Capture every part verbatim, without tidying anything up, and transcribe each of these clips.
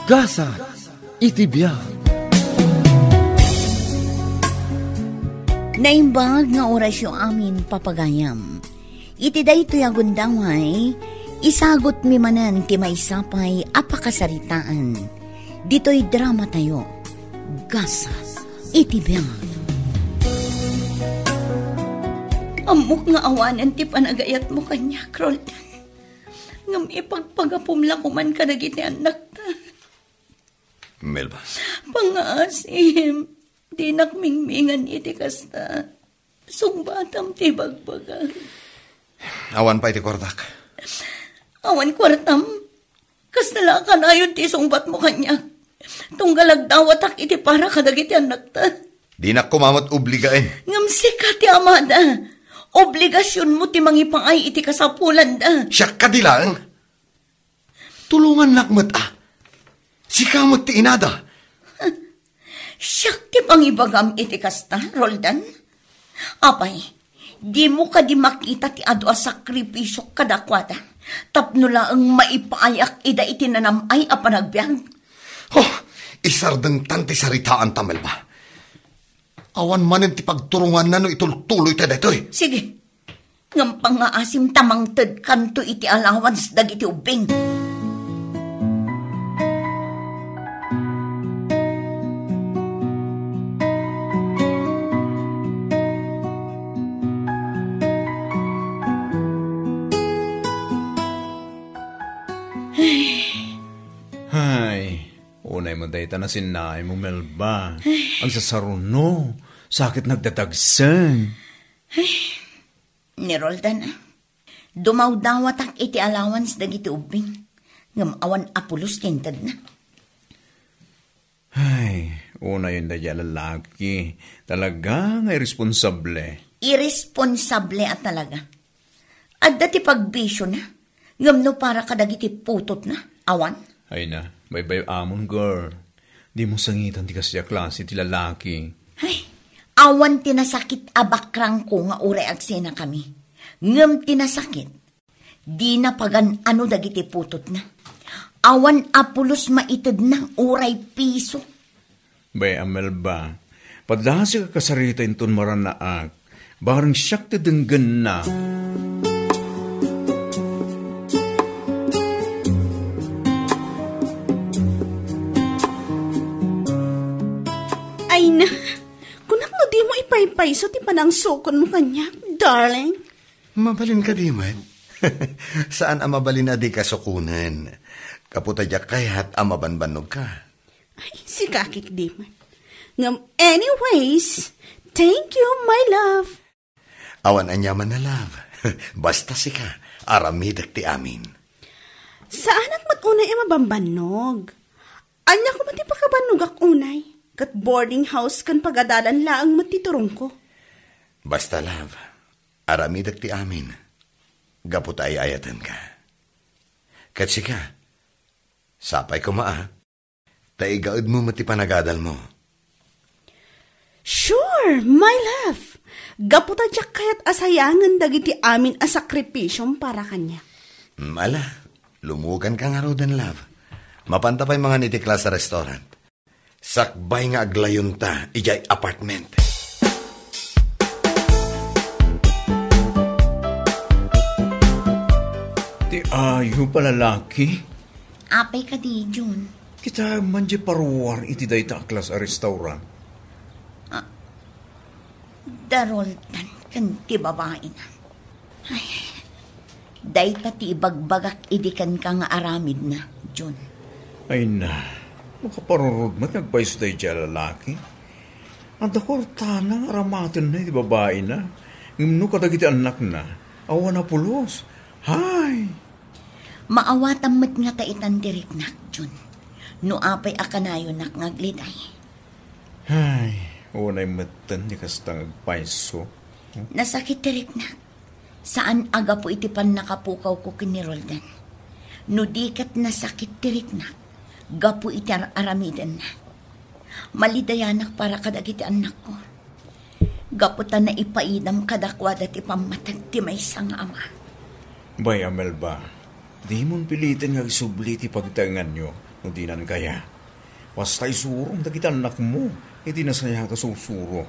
Gasat iti biag. Naimbag nga orasyo amin, papagayam. Iti daytoy a gundaway, isagutmi manen ti maysa pay a pakasaritaan. Ditoy dramatayo, Gasat iti biag. Ammok nga awanen ti panagayatmo kaniak, Roldan. Ngem ipagpagapom la koman kadagiti annakta. Melba. Pangngaasim, dinak mingmingan iti kasta. Sungbatam ti bagbagam. Awan pay ti kuartak. Awan kuartam? Kasta la a kanayon ti sungbatmo kaniak. Tunggal agdawatak iti para kadagiti annakta. Dinak koma met obligaen. Ngem sika ti amada. Obligasionmo ti mangipaay iti kasapulanda. Siak kadi laeng. Tulongannak met a. Sika met ti inada. Siak ti pangibagam iti kasta, Roldan? Apay, dimo kadi makita ti adu a sakrifisiok kadakuada tapno laeng maipaayak ida iti nanam-ay a panagbiag? Oh, isardengtan ti saritaanta, Melba. Awan manen ti pagturonganna no itultuloyta daytoy. Sige. Ngem pangngaasim ta mangtedkanto iti allowance dagiti ubbing. Ay, unay mo dayta nasinnaaymo, Melba. Ay. Agsasaruno, sakit nagdadagseng. Ay, ni Roldan, a. Dumawdawatak iti allowance dagiti ubbing, ngem awan a pulos ti intedna. Ay, unayen daydiay a lalaki, talaga nga irresponsable. Irresponsable a talaga. Adda ti pagbisiona, ngem no para kadagiti putotna, awan. Ay na, baybay-amon, girl. Dimo sangitan ti kasdiay a klase ti lalaki. Ay, awan ti nasakit a bakrangko nga uray agsenakami. Ngem ti nasakit, dina pagan-ano dagiti putotna. Awan a pulos maitedna uray piso. Bay, Amelba, padasik a kasarita inton marannaak, bareng siak ti denggenna. Ay na, kunak no dimo ipaypayso ti panangsukonmo kaniak, darling. Mabalin kadi met? Saan a mabalin a dika sukonen. Gapu ta diak kayat a mabanbannogka. Ay, sika ketdi met. Ngem anyways, thank you, my love. Awan aniaman a love. Basta sika, aramidek ti amin. Saanak met unay a mabanbannog. Ania koma ti pakabannogak unay? Ket boarding house ken pagadalan laeng met ti turongko. Basta, love, aramidek ti amin. Gapu ta ay-ayatenka. Ket sika, sapay koma a. Ta igaedmo met ti panagadalmo. Sure, my love. Gapu ta diak kayat a sayangen dagiti amin a sakripisiom para kaniak. Mm, ala, lumuganka ngaruden, love. Mapanta pay mangan iti klase a restaurant. Sakbay nga aglayonta idiay apartment. Ti ayo, palalaki. Apay kadi, Jun? Kitaem man diay paruar iti dayta a klase a restaurant. Ah, da Roldan ken ti babaina. Ay, dayta ti ibagbagak idi kenka nga aramidna, Jun. Ay na, makaparurod met nga agpayso daydiay a lalaki. Adda kurtana nga aramatenna iti babaina, ngem no kadagiti annakna, awan a pulos. Hay! Maawatam met ngata itan ti riknak, Jun. No apay a kanayonak nga agliday. Ay, unay metten ti kasta nga agpayso. Nasakit ti riknak. Saan a gapu iti pannakapukawko ken ni Roldan. No di ket nasakit ti riknak, gapu iti ar-aramidenna. Malidayanak para kadagiti annakko. Gapu ta naipaidam kadakuada ti pammateg ti maysa nga ama. Bay, Amelba, dimon piliten nga agsubli ti pagtaenganyo. Dinan kaya. Basta isurom dagiti annakmo iti nasayaat a sursuro.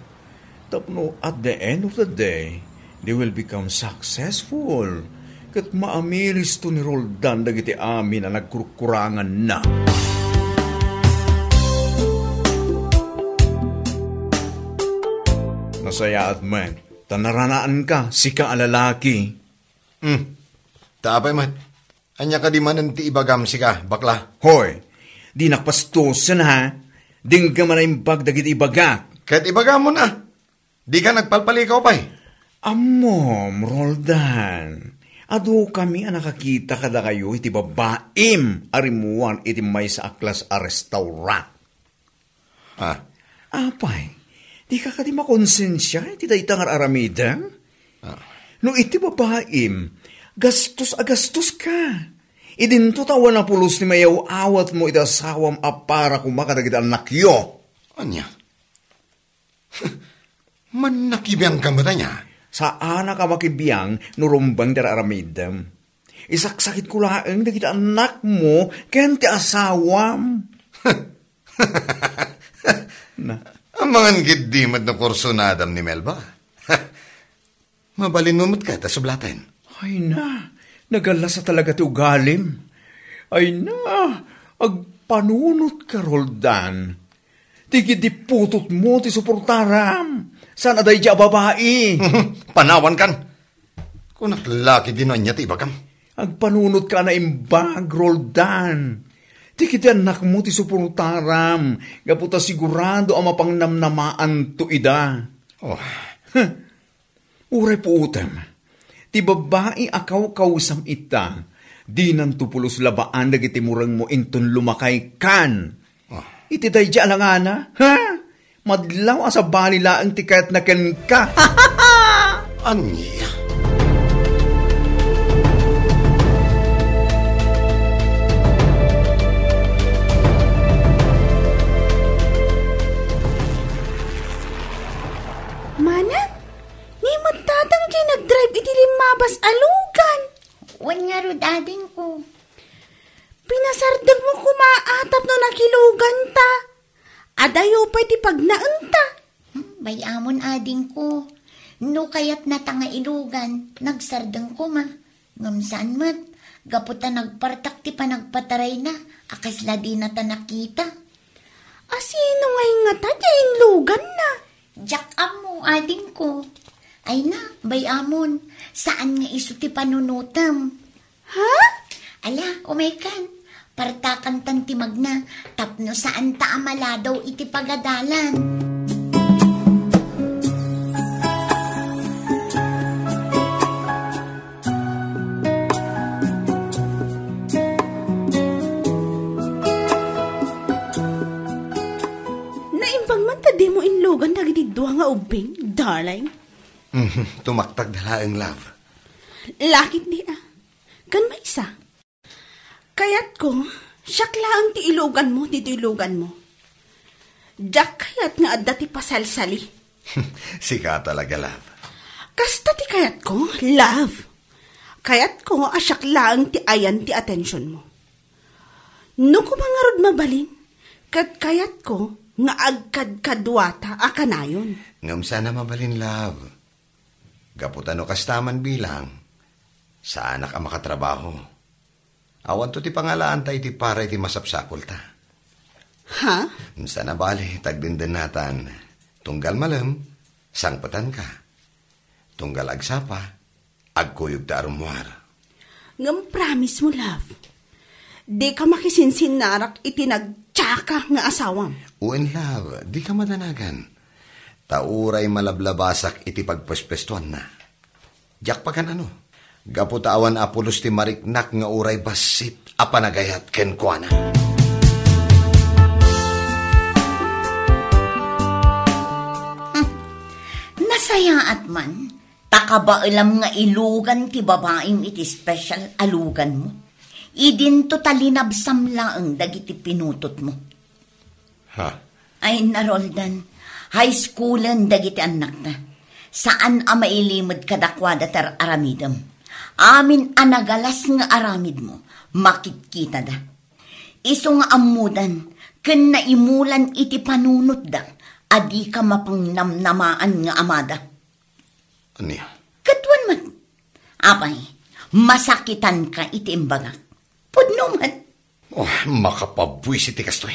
Tapno at the end of the day, they will become successful. Ket maamiristo ni Roldan dagiti amin a nagkurkuranganna. Nasayaat met, ta naranaanka, sika a lalaki. Hmm. Ta apay met? Ania kadi manen ti ibagam, sika, bakla? Hoy, dinak pastusen, ha? Dengngem a naimbag dagiti ibagak. Ket ibagamon a, dika nagpalpalikaw pay. Ammom, Roldan, adukami a nakakita kadakayo iti babaim a rimmuar iti maysa a klas a restaurant. Ah. Apay, dika kadi makonsensia iti dayta nga ar-aramidem? Ah. No iti babaim, gastos a gastoska. Idinto ta awan a pulos ti mayaw-awatmo iti asawam a para koma kadagiti annakyo. Ania? Mannakibiangka met ania? Saanak a makibiang no rumbeng ti ar-aramidem. Isaksakitko laeng dagiti annakmo ken ti asawam. Na. Amangan ketdi met no kursunadam ni Melba. Mabalinmo met kayat a sublaten? Ay na, nagalasa talaga ti ugalim. Ay na, agpanunotka, Roldan. Ti gidiputotmo ti suportaram. Saan a daydi a babai? Panawankan. Kunak la ketdi no ania ti ibagam. Agpanunotka a naimbag, Roldan. Ti ketdi annakmo ti suportaram, gapu ta sigurado a mapangnamnamaanto ida. Oh. Huh. Uray puotem. Ti babai a kawkawsam ita, dinanto pulos labaan dagiti murengmo inton lumakaykan. Ah. Iti daydi a langana, ha? Madlaw a sabali laeng ti kayatna kenka. Ania? Manang, ni met tatang diay nagdrive iti limmabas a lugan. Wen ngarud, adingko. Pinasardengmo koma a tapno nakiluganta. Adayo pay ti pagnaenta. Hmm, bay-amon, adingko. No kayatnata nga ilugan, nagsardeng koma. Ngem saan met, gapu ta nagpartak ti panagpatarayna, a kasla dinata nakita. A sino ngay ngata ti inluganna? Diak ammo, adingko. Ay na, bay-amon, saan nga isu ti panunotem. Ha? Ala, umaykan. Partakantan ti magna, tapno saanta a maladaw iti pagadalan. Naimbag man ta dimo inlugan dagiti dua nga ubbing, darling. Mhm, tumaktakda laeng, love. Lakit di, ah. Kan maysa. Kayatko, siak laeng ti iluganmo ditoy luganmo. Diak kayat nga adda ti pasalsali. Sika talaga, love. Kasta ti kayatko, love. Kayatko a siak laeng ti ayan ti atensionmo. No koma ngarud mabalin, ket kayatko nga agkadkaduata a kanayon. Ngem saan a mabalin, love. Gapu ta no kasta man bilang, saanak a makatrabaho. Awanto ti pangalaanta iti para iti masapsapulta. Ha? Saan a bale, tagdendennatan. Tunggal malem, sangpetanka. Tunggal agsapa, agkuyogta a rummuar. Ngem promise mo, love. Dika makisinsinnarak iti nagtiaka nga asawam. Wen, love, dika madanagan. Ta uray malablabasak iti pagpespestuanna. Diak pagan-ano. Gapu ta awan a pulos ti mariknak nga uray bassit a panagayat kenkuana. Hmm. Nasayaat man, ta kabaelam nga ilugan ti babaim iti special a luganmo. Idinto ta linabsam laeng dagiti pinutotmo. Ha? Ay, na, Roldan, high schoolen dagiti annakta. Saan a mailimed kadakuada ti ar-aramidem. Amin a nagalas nga aramidmo, makitkitada. Isu nga ammodan ken naimulan iti panunotda a dika mapangnamnamaan nga amada. Ania? Ket wen met, apay, masakitanka iti imbagak. Pudno met. Oh, makapabuisit ti kastoy.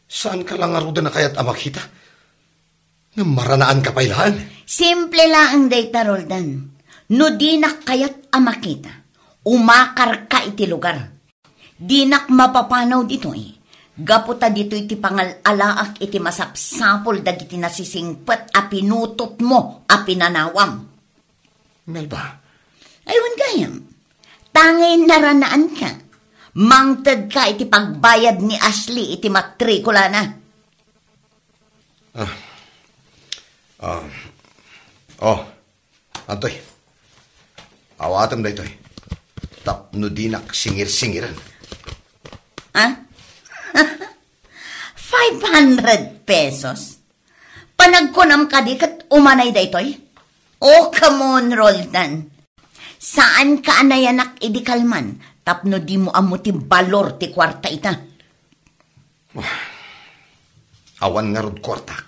Saanka la ngaruden a kayat a makita? Ngem maranaanka pay laeng. Simple laeng dayta, Roldan. No dinak kayat a makita, umakarka iti lugar. Dinak mapapanaw ditoy, gapu ta ditoy ti pangal-alaak iti masapsapul dagiti nasisingpet a pinutotmo a pinanawam. Melba. Ay, wen gayam. Tangay naranaanka. Mangtedka iti pagbayad ni Ashley iti matrikulana. Ah. Ah. Oh. Antoy. Awatem daytoy. Tapno dinak singir-singiran. Ha? Five hundred pesos? Panagkunam kadi ket umanay daytoy? Oh, come on, Roldan. Saanka a nayanak idi kalman tapno dimo ammo ti balor ti kuarta ita. Awan ngarud kuartak.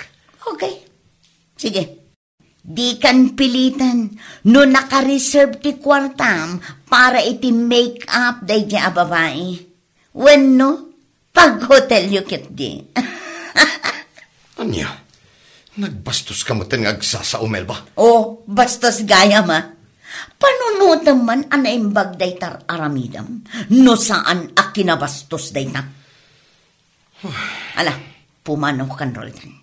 Okay. Sige. Dikan pilitan no naka-reserve ti kuartam para iti make-up daydiay a babai. Wenno, paghotelyo ketdi. Ania? Nagbastoska metten nga agsasao, Melba? Oh, bastos gayam a. Panunotem man a naimbag dayta aramidem, no saan a kinabastos dayta. Ala, pumanaw kan, Roldan.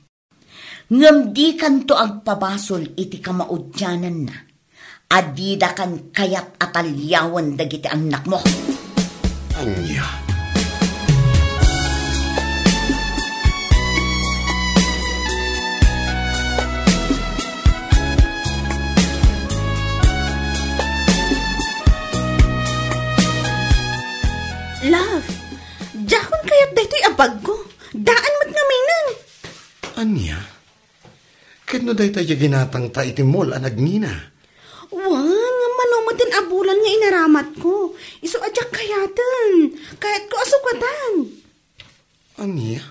Ngem dikanto agpabasol iti kamaudiananna a didakan kayat a taliawen dagiti annakmo. Ania? Love, diakon kayat daytoy a bagko. Daan met ngaminen. Ania? Ket no dayta diay ginatangta iti mall a nagngina? Wen, mano metten a bulan nga inaramatko. Isu a diak kayaten. Kayatko a sukatan. Ania?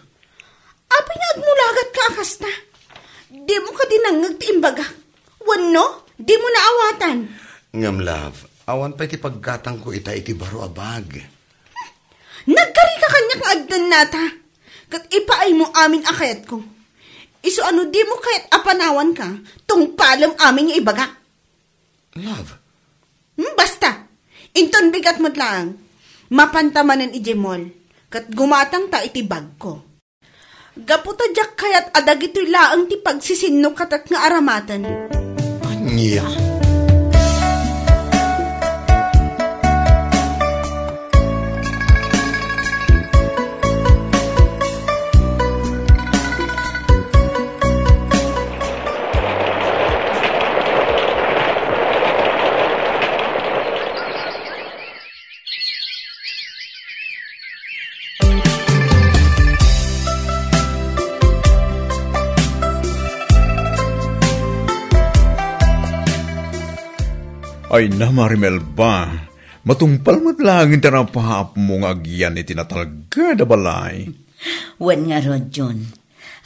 Apay nga agmulagatka a kasta? Dimo kadi nangngeg ti imbagak? Wenno, dimo naawatan? Ngem, love, awan pay ti paggatangko ita iti baro a bag. Nagkarika kaniak nga addan nata, ket ipaaymo amin a kayatko. Isu a no dimo kayat a panawanka, tungpalem amin nga ibagak. Love. Hmm, basta. Inton bigat met laeng, mapanta manen idiay mall, ket gumatangta iti bagko. Gapu ta diak kayat a dagitoy laeng ti pagsisinnukatak nga aramaten. Ania? Ay na, Marimelba, matungpal met laeng ti napaapmo nga agyan iti natalged a balay. Wen ngarud, Jun.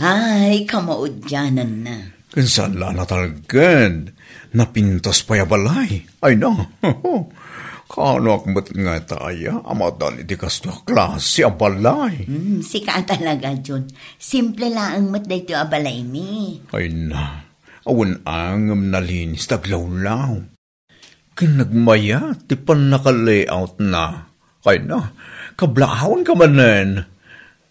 Ay, kamaudiananna. Ken saan la a natalged, napintas pay a balay. Ay na, kaanoak met ngata aya a madan iti kastoy a klase a balay. Hmm, sika a talaga, Jun. Simple laeng met daytoy a balaymi. Ay na, awan angem nalinis ta aglawlaw. Ken nagmayat ti pannaka-layoutna. Ay na, kablaawanka manen.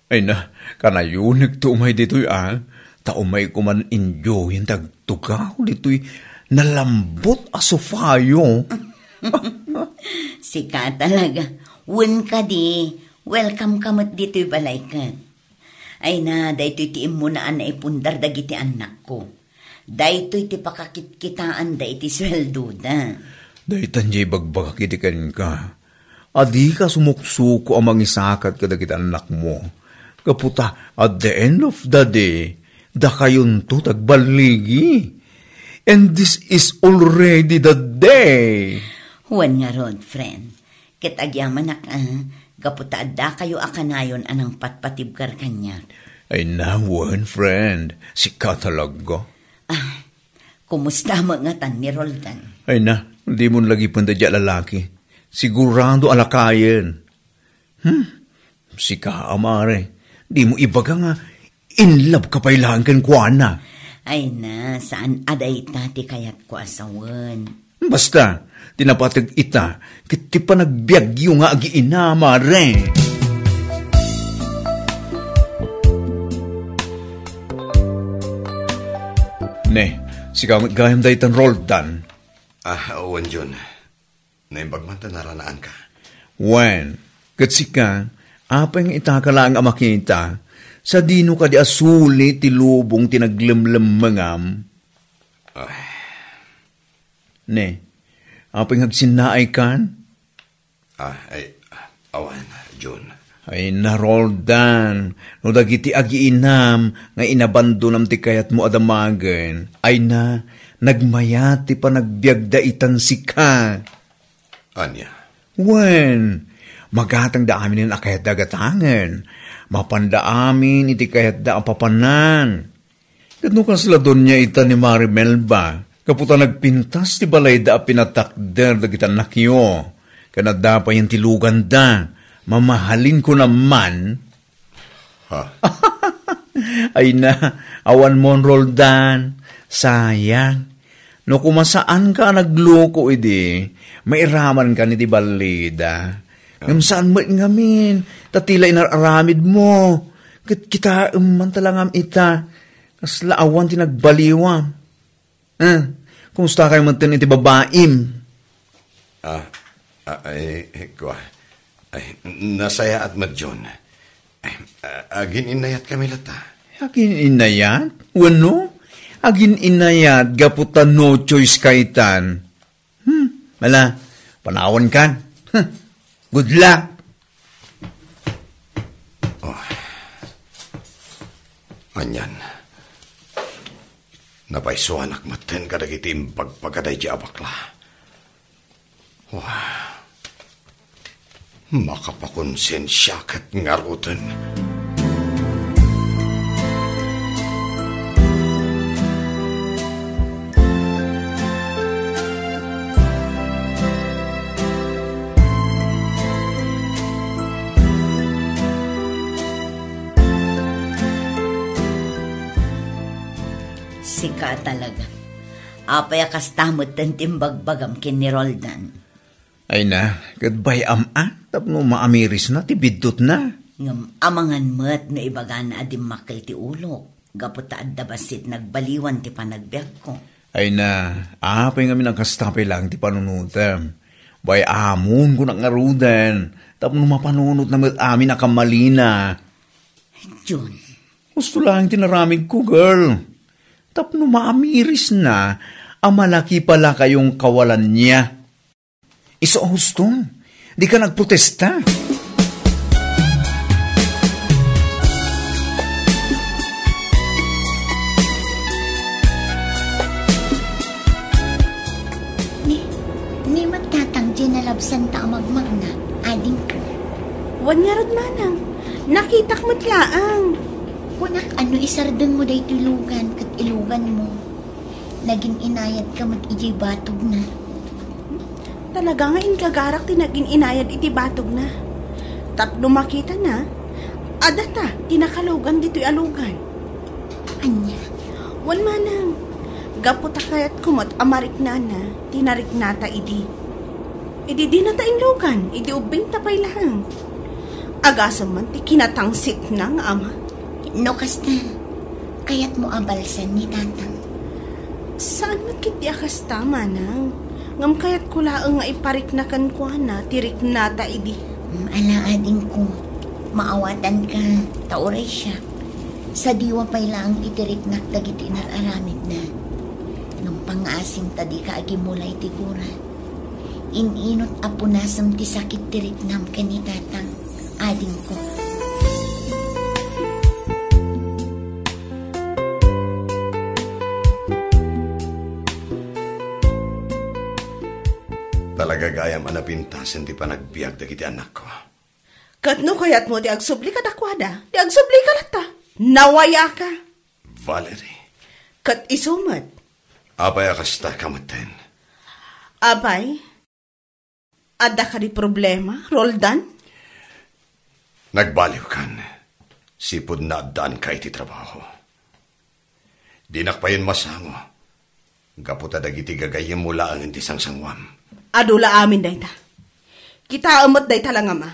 Ay na, kanayonekto umay ditoy a, ta umayko man enjoyen ti agtugaw ditoy nalambut a sofayo. Sika talaga. Wen kadi, welcome ka met ditoy balay ket. Ay na, daytoy ti immuna a naipundar dagiti annakko. Daytoy ti pakakitkitaanda iti sueldoda. Daytan diay ibagbagak idi kenka. A dika sumuksuko a mangisakat kadagiti annakmo. Gapu ta, at the end of the day, dakayonto ti agballigi. And this is already the day. Wen ngarud, friend. Ket agyamanak a, gapu ta addakayo a kanayon a nangpatpatibkar kaniak. Ay na, wen, friend. Sika talaga. Ah, kumusta met ngatan ni Roldan? Ay na, dimon lagipen daydi a lalaki. Sigurado a lakayen. Hmm? Sika, a mare, dimo ibaga nga in love ka pay laeng kenkuana. Ay na, saan a dayta ti kayatko a sawen. Basta, ti napateg ita, ket ti panagbiagyo nga agiina, mare. Ne, sika met gayam daytan Roldan. Ah, wen, Jun. Naimbag man ta naranaanka. Wen, ket sika, apay nga itaka laeng a makita, sadino kadi a suli ti lubong ti naglemlemmengam? Ay. Ne, apay nga agsinnaaykan? Ah, ay, awan, Jun. Ay na, Roldan, no dagiti agiinam nga inabandonam ti kayatmo a damagen, ay na, nagmayat ti panagbiagda itan sika. Ania? Wen, magatangda aminen a kayatda a gatangen. Mapanda amin iti kayatda a papanan. Ket no kasla donia ita ni Mari Melba, gapu ta nagpintas ti balayda a pinatakder dagiti annakyo, ken adda payen ti luganda, mamahalinko man. Ha? Ay na, awan mon, Roldan. Sayang. No koma saanka a nagluko idi, mairamankan iti ballida. Ah. Ngem saan met ngamin, ta ti la inar-aramidmo. Ket kitaem man talangam ita, kasla awan ti nagbaliwam. Eh, kumusta kayo metten iti babaim? Ah, ah, ay, eh, kua. Ay, nasayaat met, Jun. Ay, ah, agin-innayat kami latta. Agin-innayat? Wenno? Agin-innayat gapu ta no choice kaitan. Hmm, ala, panawankan. Huh, good luck. Oh. Anian. Napaysuanak metten kadagiti imbagbaga daydi a bakla. Wah. Makapakonsensia ket ngaruden. Sika talaga. Apay a kasta metten ti imbagbagam ken ni Roldan? Ay na, ket bay-am a, tapno maamirisna ti biddutna. Ngem amangan met no ibagana a dimmakkel ti ulok, gapu ta adda bassit nagbaliwan ti panagbiagko. Ay na, apay ngamin a kasta pay laeng ti panunotem. Bay-amon kunak ngaruden, tapno mapanunotna met amin a kammalina. Jun. Husto laeng ti naramidko, girl. Tapno maamirisna a malaki pala kayong kawalan niya. Isu a husto, dika nagprotesta. Ni, ni met tatang diay nalabsanta a magmagna, adingko. Wen ngarud, manang. Nakitak met laeng. Kunak, ano isardengmo daytoy lugan ket iluganmo? Nagin-inayadka met idiay batogna. Talaga nga inkagarak ti nagin-inayad iti batogna. Tapno makitana, adda ta ti nakalugan ditoy a lugan. Ania? Wen manang, gapu ta kayatko met a mariknana ti nariknata idi. Idi dina ta inlugan, idi ubbingta pay laeng. Agasem man ti kinatangsitna nga ama. No kasta, kayatmo a balsan ni tatang? Saan met ketdi a kasta, manang. Ngem kayatko laeng nga iparikna kenkuana ti riknata idi. Mm, ala, adingko. Maawatanka, ta uray siak. Sadiwa pay laeng iti riknak dagiti inar-aramidna. Ngem pangngaasim ta dika agimulay ti gura. In-inut a punasem ti sakit ti riknam ken ni tatang, adingko. Talaga gayam a napintasen ti panagbiag dagiti anakko. Ket no kayatmo ti agsubli kadakuada, ti agsublika latta. Nawayaka. Valerie. Ket isu met. Apay a kasta ka metten? Apay, adda kadi problema, Roldan? Nagbaliwkan, sipud naaddaanka iti trabaho. Dinak payen masango, gapu ta dagiti gagayyemmo laengen ti sangsanguam. Adu la amin dayta. Kitaem met dayta la nga ama.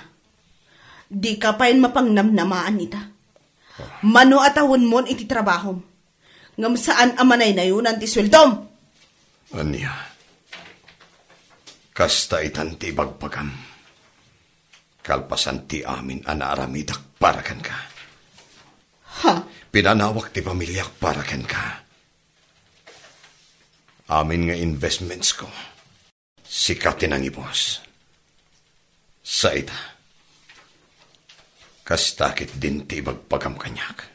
Dika payen mapangnamnamaan ita. Mano a tawenmon iti trabahom, ngem saan a manaynayonan ti sueldom. Ania? Kasta itan ti ibagbagam. Kalpasan ti amin a naaramidak para kenka. Ha? Pinanawak ti pamiliak para kenka. Amin nga investments ko, sika ti nangibus. Saita. Kasta ketdin ti ibagbagam kaniak.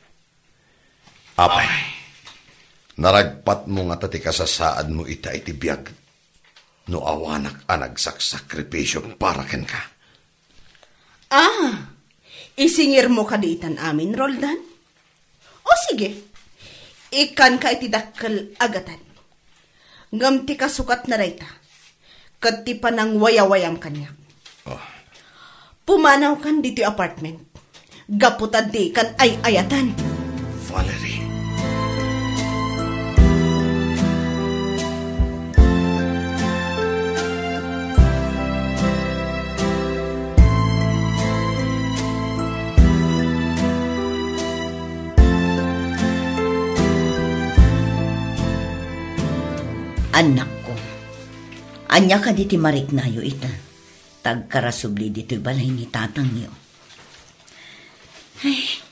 Apay, naragpatmo ngata ti kasasaadmo ita iti biag no awanak a nagsaksakripisio para kenka? Ah, isingirmo kadi itan amin, Roldan? O sige, ikkanka iti dakkel a gatad. Ngem ti kasukatna dayta, ket ti panangwayawayam kaniak. Oh. Pumanawkan ditoy apartment. Gapu ta dikan ay-ayaten. Valerie. Annakko, ania kadi ti mariknayo ita? Tagkarasubli ditoy balay ni tatangyo. Ay,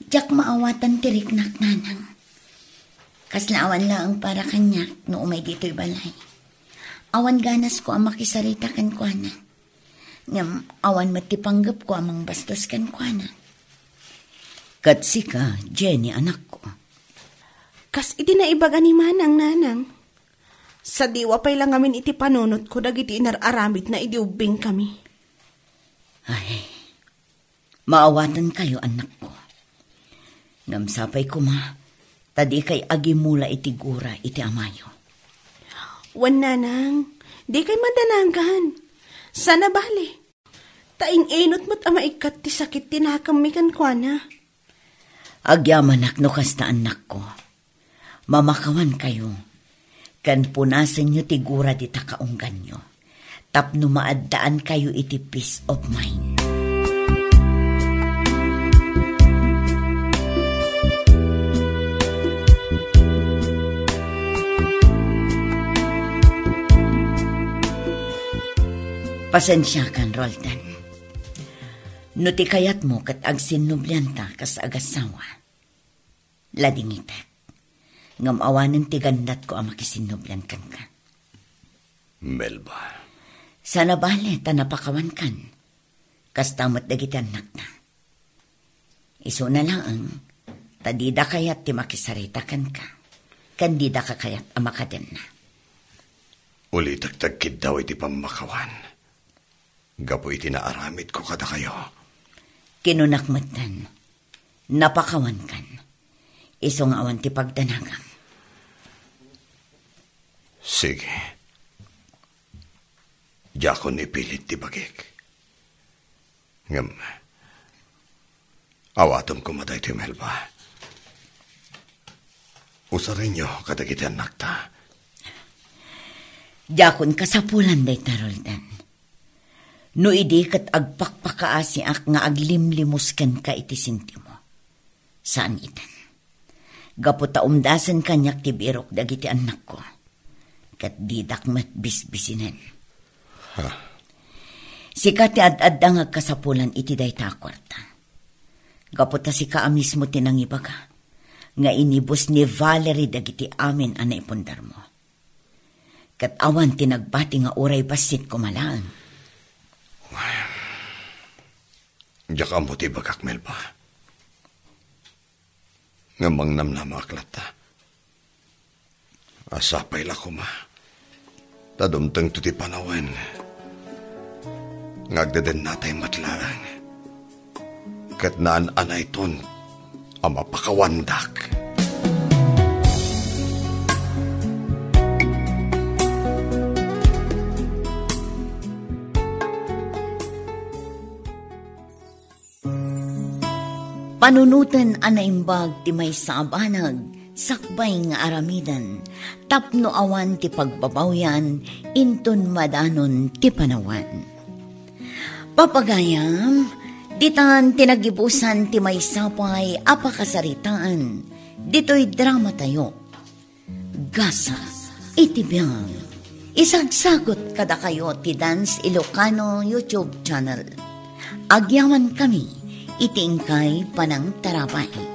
diak maawatan ti riknak, nanang. Kasla awan laeng para kaniak no umay ditoy balay. Awan ganasko a makisarita kenkuana. Ngem awan met ti panggepko a mangbastos kenkuana. Ket sika, Jenny, anakko. Kas iti naibaga ni Manang, nanang. Sadiwa pay la ngamin iti panunotko dagiti inar-aramidna idi ubbingkami. Ay, maawatankayo, annakko. Ngem sapay koma, ta dikay agimula iti gura iti amayo. Wen, nanang, dikay madanagan. Saan a bale. Ta in-inut met a maikkat ti sakit ti nakemmi kenkuana. Agyamanak no kasta, annakko. Mamakawankayo, ken punasenyo ti gura dita kaungganyo, tapno maaddaankayo iti peace of mind. Pasensiakan, Roldan. No ti kayatmo ket agsinnublianta kas agassawa, ladingitek. Ngem awanen ti gannatko a makisinnublian kenka. Melba. Saan a bale ta napakawankan. Kasta met dagiti annakta. Isuna laeng, ta dida kayat ti makisarita kenka, ken didaka kayat a makadenna. Ulitek ti agkiddaw iti pammakawan gapu iti naaramidko kadakayo. Kinunak metten, napakawankan. Isu nga awan ti pagdanagam. Sige. Diakon ipilit ti bagik. Ngem, awatem koma daytoy, Melba. Usarenyo kadagiti annakta. Diakon kasapulan dayta, Roldan. No idi ket agpakpakaasiak nga aglimlimos kenka iti sentimo. Saan iten. Gapu ta umdasen kaniak ti birok dagiti annakko. Ket didak met bisbisinen. Ha? Sika ti ad-adda nga agkasapulan iti dayta a kuarta. Gapu ta sika a mismo ti nangibaga nga inibus ni Valerie dagiti amin a naipundarmo. Ket awan ti nagbati nga uray bassit koma laeng. Diak ammo ti ibagak, Melba. Ngem mangnamnamaak latta a sapay la koma ta dumtengto ti panawen nga agdedennatay met laeng, ket naan-anayton a mapakawandak. Panunoten a naimbag ti maysa a banag sakbay nga aramiden tapno awan ti pagbabawian inton madanon ti panawan. Papagayam, ditan ti nagibusan ti maysa pay a pakasaritaan ditoy dramatayo. Gasat iti biag. Isagsagot kadakayo ti Dance Ilocano YouTube channel. Agyamankami iti inkay panangtarabay.